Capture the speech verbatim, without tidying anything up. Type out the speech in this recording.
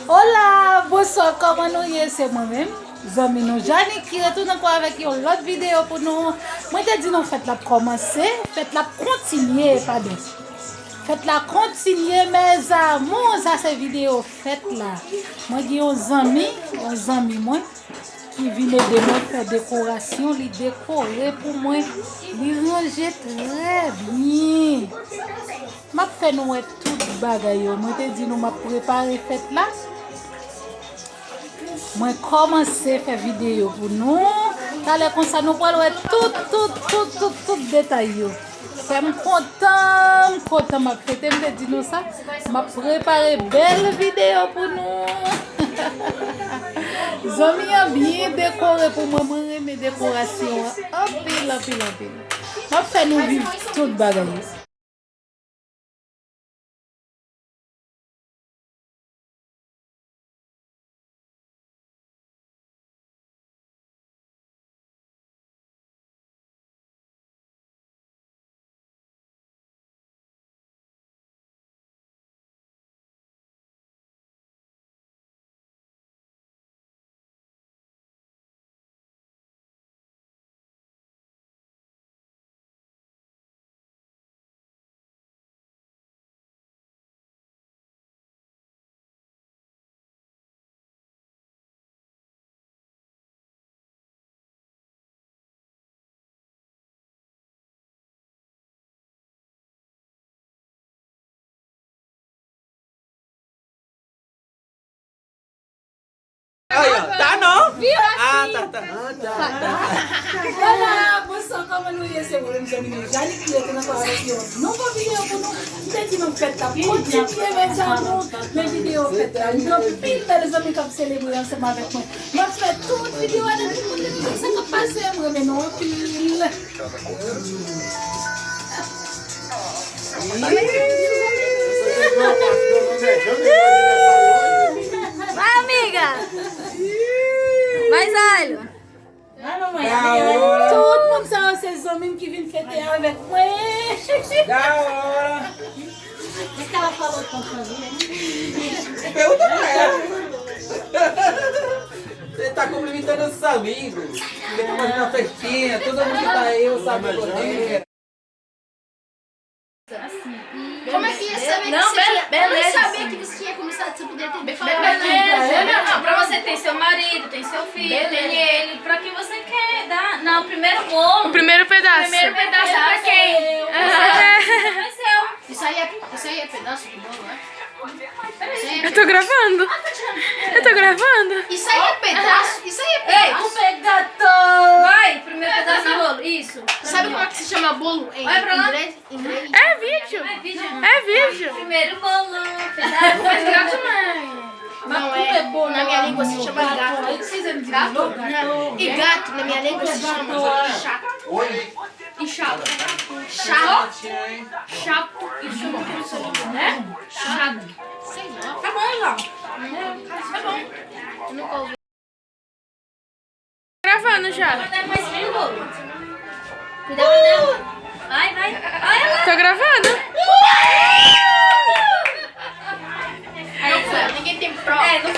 Hola, bonswa, kòman nou ye? Se mwen menm, zanmi nou Jani ki retounen ankò avèk yon lòt videyo pou nou. Mwen te di nou fèt la ap kòmanse, fèt la ap kontinye, padon. Fèt la kontinye, mes amours, sa se videyo fèt la. Mwen gen yon zanmi, yon zanmi mwen, ki vin ede mwen fè dekorasyon, li dekore pou mwen, li ranje trè byen. M ap fè nou wè tout bagay yo. Mwen te di nou m ap prepare fèt la. Mwen kòmanse fè videyo pou nou. Talè konsa nou pral wè tout, tout, tout, tout, tout detay yo. Fè m kontan, m kontan, m ap fete, m te di nou sa. M ap prepare bèl videyo pou nou. Zanmi an byen dekore pou mwen, mwen renmen dekorasyon an anpil, anpil, anpil. M ap fè nou viv tout bagay yo. Ay, ta non? Ah, ta, ta. Ah, ta, ta. Hola, bonswa, kòman nou ye? Se mwen menm zanmi nou Jani ki retounen ankò avèk yon nouvo videyo pou nou. M te di nou fèt la kontinye, mes amours. Men videyo fèt la, nou anpil bèl zanmi k ap selebre ansanm avèk mwen. M ap fè tout videyo a depi pou nou sa k ap pase, m renmen nou anpil. Vai, amiga! Vai, Zailo! Tout moun sa yo se zanmi m ki vin fete avèk mwen. Pergunta pra ela. Você tá cumprimentando os amigos. Você tá fazendo uma festinha, todo mundo que tá aí, o sabe poder. Como é que ia saber que você tinha, como é que sabia que você tinha começado, se podia ter me falado? Beleza, não, não, pra você tem seu marido, tem seu filho, tem ele, pra que você quer dar? Não, o primeiro bolo. O primeiro pedaço. O primeiro pedaço é pra quem? Aham. Vai ser o. Isso aí é, isso aí é pedaço de bolo, né? Eu tô gravando. Eu tô gravando. Isso aí é pedaço? Isso aí é pedaço? Ei, tu pega. Vai, primeiro pedaço do bolo. Isso. Sabe como é que se chama bolo em inglês? Em inglês? É vídeo. É vídeo. É vídeo. Primeiro bolo. Pedaço. Não, é, na minha língua se chama gato. Gato? E gato, na minha língua se chama chato. Oi? E chato. Chato. Chato. Isso, né? Chato. Sei lá. Tá bom, João. Tá bom. Gravando já. Cuidado, né? Vai, vai. Olha lá. Tô gravando. Aí, ninguém tem prova. É, não